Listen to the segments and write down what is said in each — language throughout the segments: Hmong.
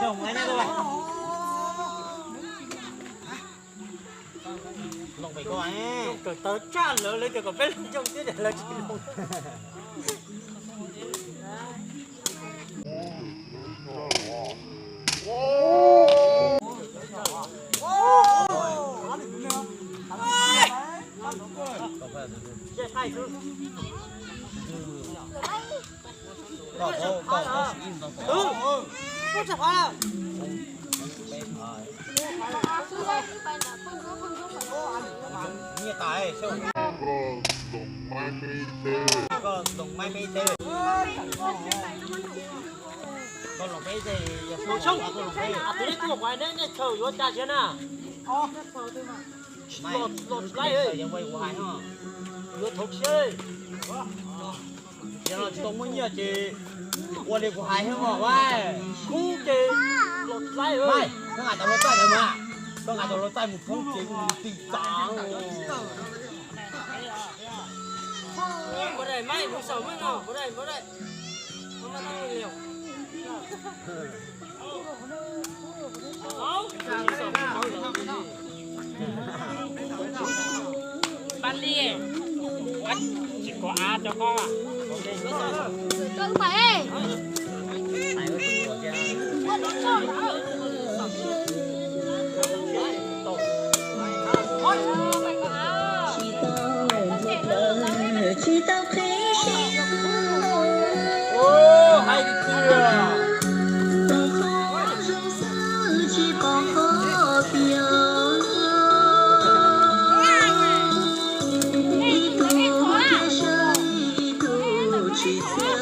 Kawm tawv tshaj lawv, lawv tias kom peb los coj thiab lawv tsis los. Tus neb tuaj kuv hais neb, nej chaw yuav cas thiab na? Los tsis laib, yuav thov siab. Yog tsis tau muaj nyiaj ces ua li kuv hais thiab mas, khub ces los tsis laib. Koj nqa cov hluav taij ntawd mas, koj nqa cov hluav taij mus khub ces kuv mus tim txog. Tsis tau qhib siab, tus qub zoo xwb tsis pom qhov tiag. Ib tug thiab saib ib tug tsis txiaj.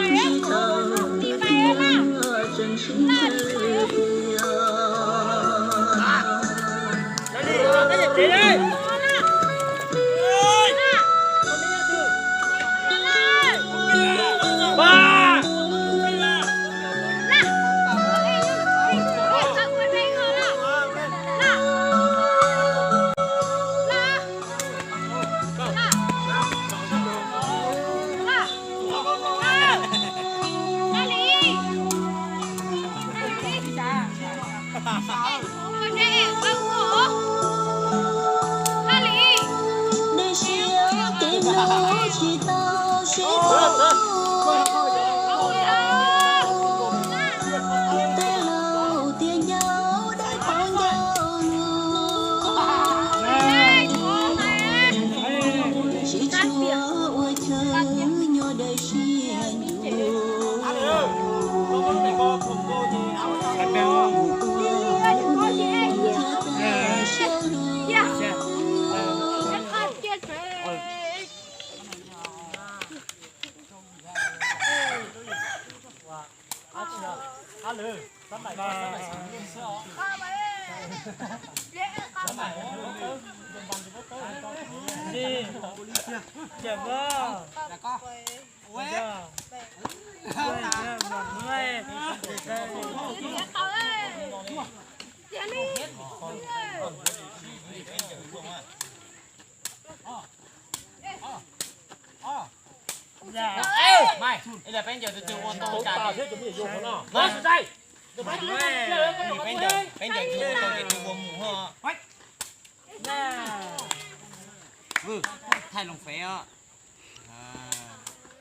Tsis tau qhib siab tseem sib ntxub tiag. Dej siab kev nraug tsis tau sib hlub, tej laus tias ncaus dej qhov ncauj lus, tsis tshua ua chaw nyuaj dawb siab ncuj.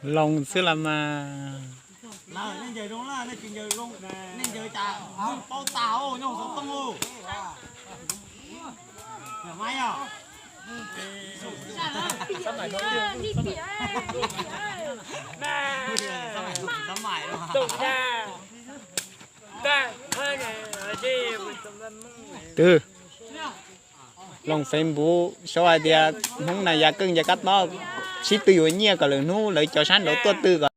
Loos xwb los mas. Twb loos Facebook sau hais tias Hmoob na Yaj Keej Yaj Kab Tob sib tw yuav nyiaj kom lwm hnub lawv cov sab nraud tuaj tw kom